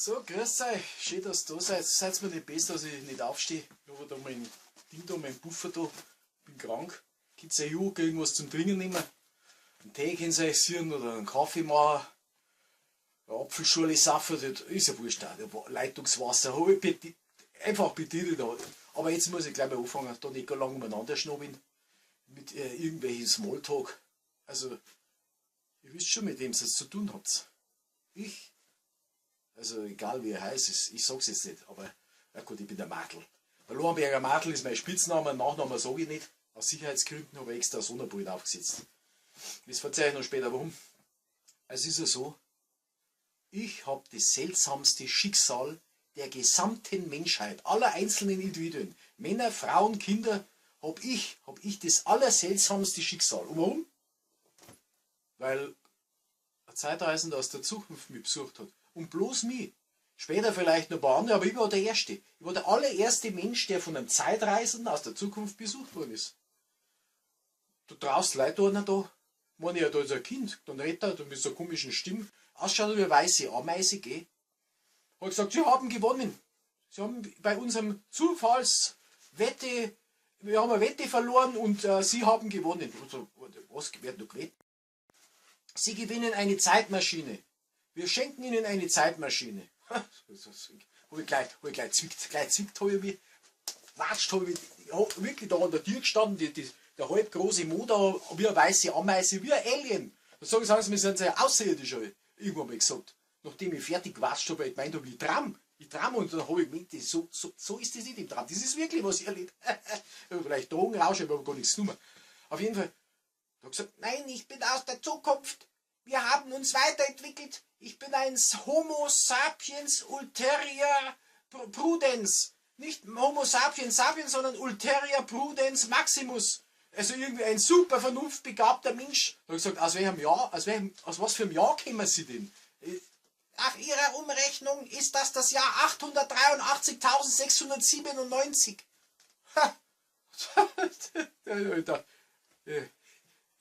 So, grüß euch, schön, dass ihr da seid. Seid mir nicht besser, dass ich nicht aufstehe. Ich habe da mein Ding da, mein Puffer da. Bin krank. Könnt ihr euch irgendwas zum Trinken nehmen? Einen Tee könnt ihr euch sehen oder einen Kaffee machen. Eine Apfelschorle saufen, das ist ja wurscht auch. Leitungswasser habe ich einfach bedient. Aber jetzt muss ich gleich mal anfangen, da nicht gar lange umeinander schnobeln. Mit irgendwelchen Smalltalk. Also, ihr wisst schon, mit wem ihr es zu tun habt. Ich, also egal wie er heißt, ich sag's jetzt nicht, aber na gut, ich bin der Martl. Der Lohenberger Martl ist mein Spitzname, Nachname sage ich nicht. Aus Sicherheitsgründen habe ich extra ein Sonderbild aufgesetzt. Das verzeihe ich noch später warum. Es ist ja so, ich hab das seltsamste Schicksal der gesamten Menschheit, aller einzelnen Individuen, Männer, Frauen, Kinder, hab ich das allerseltsamste Schicksal. Und warum? Weil ein Zeitreisender aus der Zukunft mich besucht hat. Und bloß mich. Später vielleicht noch ein paar andere, aber ich war der Erste. Ich war der allererste Mensch, der von einem Zeitreisenden aus der Zukunft besucht worden ist. Du traust Leute einer da, meine ich ja, da ist ein Kind, dann redet er mit so einer komischen Stimme, ausschaut wie eine weiße Ameise, gell? Hat gesagt, sie haben gewonnen. Sie haben bei unserem Zufallswette, wir haben eine Wette verloren und sie haben gewonnen. Also, was wird noch gewettet? Sie gewinnen eine Zeitmaschine. Wir schenken Ihnen eine Zeitmaschine. Hab ich gleich, hab ich gleich zwickt, gleich zwickt hab ich mich. Watscht hab ich mich, ich hab wirklich da an der Tür gestanden, der halbgroße Mo da, wie eine weiße Ameise, wie ein Alien. Da sagen sie, wir sind ja Außerirdische, hab ich irgendwann mal gesagt. Nachdem ich fertig gewatscht hab, hab ich gemeint, hab ich Tram. Ich Tram und dann hab ich gemeint, das, so, so, so ist das nicht im Tram. Das ist wirklich, was ich erlebt. Ich hab vielleicht Drogenrausch, ich hab aber gar nichts genommen. Auf jeden Fall, da hab ich gesagt, nein, ich bin aus der Zukunft. Wir haben uns weiterentwickelt. Ich bin ein Homo sapiens ulterior prudens. Nicht Homo sapiens sapiens, sondern ulterior prudens maximus. Also irgendwie ein super vernunftbegabter Mensch. Da hab ich gesagt, aus welchem Jahr, aus welchem, aus was für einem Jahr kommen Sie denn? Nach Ihrer Umrechnung ist das das Jahr 883.697. Ha.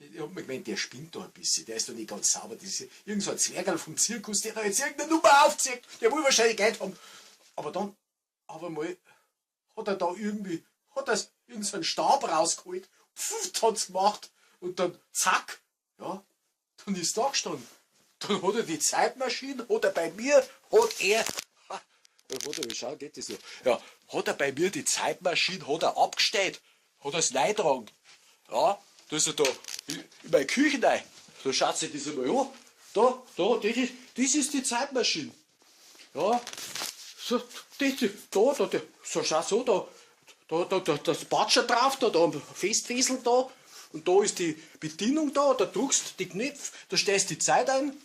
Ich hab mir gemeint, der spinnt da ein bisschen, der ist doch nicht ganz sauber. Das ist irgend so ein Zwergerl vom Zirkus, der da jetzt irgendeine Nummer aufzieht, der will wahrscheinlich Geld haben. Aber dann, auf einmal, hat er da irgendwie, hat er irgend so einen Stab rausgeholt, pfft, hat's gemacht und dann zack, ja, dann ist da gestanden. Dann hat er die Zeitmaschine, hat er bei mir, hat er, ha, warte, schau, geht das noch? Ja, hat er bei mir die Zeitmaschine, hat er abgestellt, hat er's reingetragen. Ja, da ist er da, in meine Küche rein. Da schaut sich das einmal an. Da, da, das ist die Zeitmaschine. Ja, so, das, da, da, da, so schaut so, da, da, da, da, das Patscher drauf, da, da, Festfesel da. Und da ist die Bedienung da, da drückst du die Knöpfe, da stellst du die Zeit ein.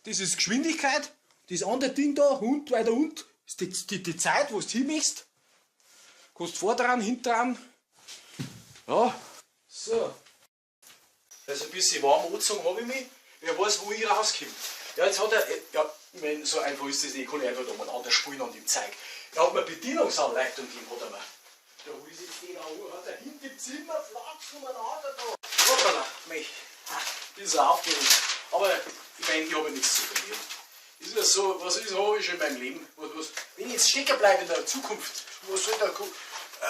Das ist Geschwindigkeit. Das andere Ding da, Hund, weiter Hund, ist die Zeit, wo du hin möchtest. Kannst vor dran, hinten dran. Ja. So. Also ein bisschen warm angezogen hab ich mich. Wer weiß, wo ich rauskomme. Ja, jetzt hat er, ja, ich mein, so einfach ist das nicht, ich kann nicht einfach da umeinander spielen an dem Zeug. Er hat mir eine Bedienungsanleitung gegeben, hat er mir. Da wo ist jetzt der da? Hat er hinter im Zimmer flatsch umeinander da. Hoppala, mei, ha, bin so aufgeregt. Aber ich mein, ich hab ja nichts zu verlieren. Ist ja so, was ist, hab ich schon in meinem Leben? Wenn ich jetzt stecken bleibe in der Zukunft, was soll da kommen?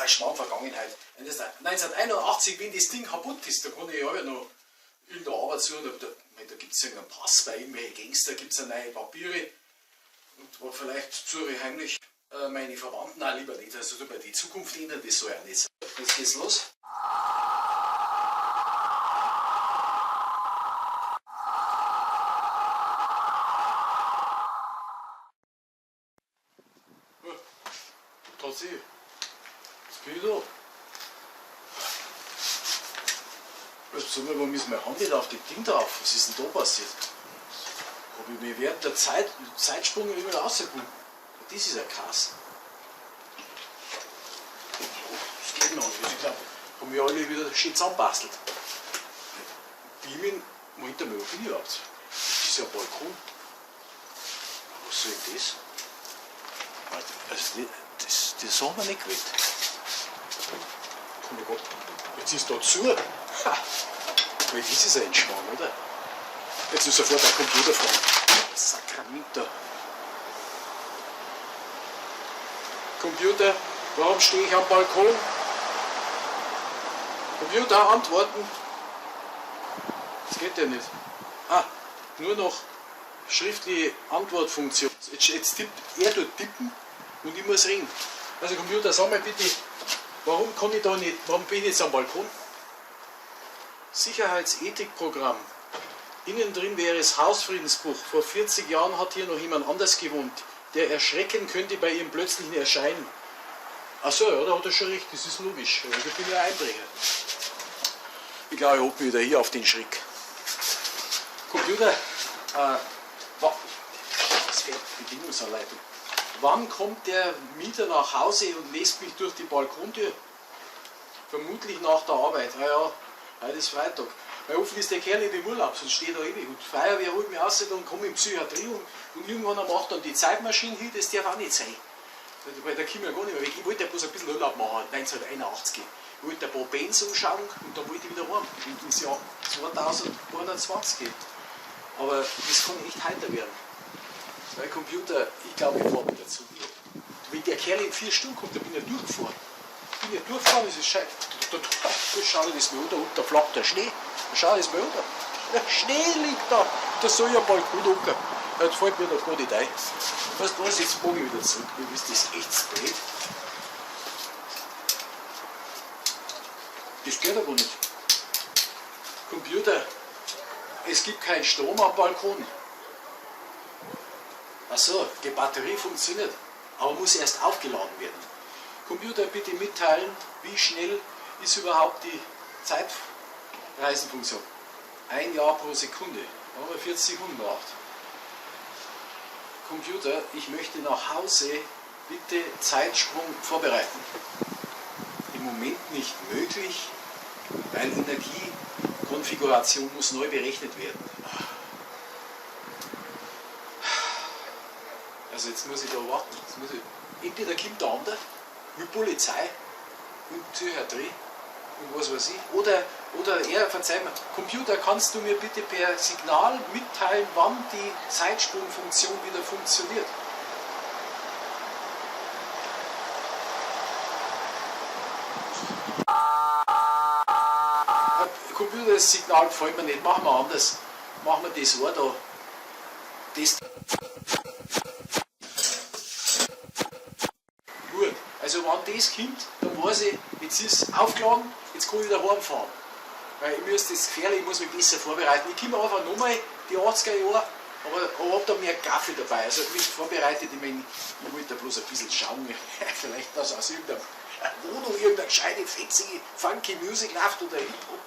Schmarrn, Vergangenheit. 1981, wenn das Ding kaputt ist, da kann ich ja noch irgendeine Arbeit suchen, da gibt's irgendeinen Pass bei irgendwelchen Gangster, gibt's ja neue Papiere. Und wo vielleicht suche ich heimlich meine Verwandten auch lieber nicht. Also bei die Zukunft ändern, das soll ja nicht sein. Jetzt geht's los. Tatsächlich. Jetzt bin ich da. Jetzt sag mal, warum ist mein Hand nicht auf dem Ding drauf? Was ist denn da passiert? Hab ich mir während der Zeitsprung immer rausgekommen? Das ist ja krass. Das geht noch nicht. Ich glaub, haben wir alle wieder schön zusammenbastelt. Beamen, Moment einmal, wo bin ich überhaupt? Das ist ja ein Balkon. Was soll denn das? Also, das haben wir nicht gewählt. Oh mein Gott, jetzt ist da zu. Ha. Weil das ist ein Schmarrn, oder? Jetzt ist sofort der Computer fahren. Sakramento. Computer, warum stehe ich am Balkon? Computer, antworten. Das geht ja nicht. Ah, nur noch schriftliche Antwortfunktion. Jetzt tippt er dort tippen und ich muss reden. Also Computer, sag mal bitte, warum kann ich da nicht, warum bin ich jetzt am Balkon? Sicherheitsethikprogramm. Innen drin wäre es Hausfriedensbruch. Vor 40 Jahren hat hier noch jemand anders gewohnt, der erschrecken könnte bei ihrem plötzlichen Erscheinen. Ach so, ja, da hat er schon recht, das ist logisch. Also ich bin ja Einbrecher. Ich glaube, ich hab mich wieder hier auf den Schreck. Computer, das fährt Bedienungsanleitung. Wann kommt der Mieter nach Hause und lässt mich durch die Balkontür? Vermutlich nach der Arbeit. Ah ja, heute ist Freitag. Weil hoffentlich ist der Kerl nicht im Urlaub, sonst steht er ewig. Und Feuerwehr holt mich raus, dann komme ich in Psychiatrie und irgendwann macht dann die Zeitmaschine hin, das darf auch nicht sein. Weil da komme ich ja gar nicht mehr weg. Ich wollte ja bloß ein bisschen Urlaub machen, 1981. Ich wollte ein paar Bands anschauen und dann wollte ich wieder heim. Und ins Jahr 2021. Aber das kann echt heiter werden. Mein Computer, ich glaube, ich fahre wieder zu mir. Wenn der Kerl in 4 Stunden kommt, dann bin ich ja durchgefahren. Bin ja durchgefahren, das ist scheiße. Da schau ich das mir unter, und da flackt der Schnee. Da schau ich das mir unter. Der Schnee liegt da. Da soll ich am Balkon hocken. Das fällt mir doch gar nicht ein. Weißt du was, jetzt mag ich wieder zurück. Mir ist das echt blöd. Das geht aber nicht. Computer, es gibt keinen Strom am Balkon. Ach so, die Batterie funktioniert, aber muss erst aufgeladen werden. Computer, bitte mitteilen, wie schnell ist überhaupt die Zeitreisenfunktion? 1 Jahr pro Sekunde. Da haben wir 40 Sekunden gebraucht. Computer, ich möchte nach Hause, bitte Zeitsprung vorbereiten. Im Moment nicht möglich, weil Energiekonfiguration muss neu berechnet werden. Also jetzt muss ich da warten. Jetzt muss ich, entweder kommt der andere mit Polizei und Psychiatrie und was weiß ich. Oder er, verzeih mir, Computer, kannst du mir bitte per Signal mitteilen, wann die Zeitsprungfunktion wieder funktioniert? Computer, das Signal gefällt mir nicht, machen wir anders. Machen wir das auch da. Das. Gut, also wenn das kommt, dann weiß ich, jetzt ist es aufgeladen, jetzt kann ich wieder heimfahren. Weil ich muss das gefährlich, ich muss mich besser vorbereiten. Ich komme einfach nochmal die 80er Jahre, aber hab da mehr Kaffee dabei. Also mich vorbereitet, ich meine, ich wollte da bloß ein bisschen schauen, vielleicht dass aus irgendeiner Wohnung irgendeine gescheite, fetzige, funky Music läuft oder Hip-Hop.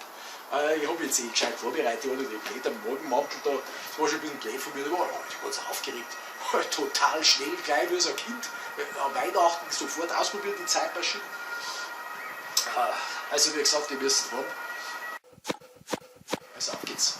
Ich hab mich jetzt eh gescheit vorbereitet, ich hatte den blöden Morgenmantel da, das war schon ein bisschen blöd von mir, da war ich ganz aufgeregt. Total schnell, gleich wie so ein Kind. An Weihnachten sofort ausprobiert, die Zeitmaschine. Also wie gesagt, ihr müsst fahren. Also auf geht's.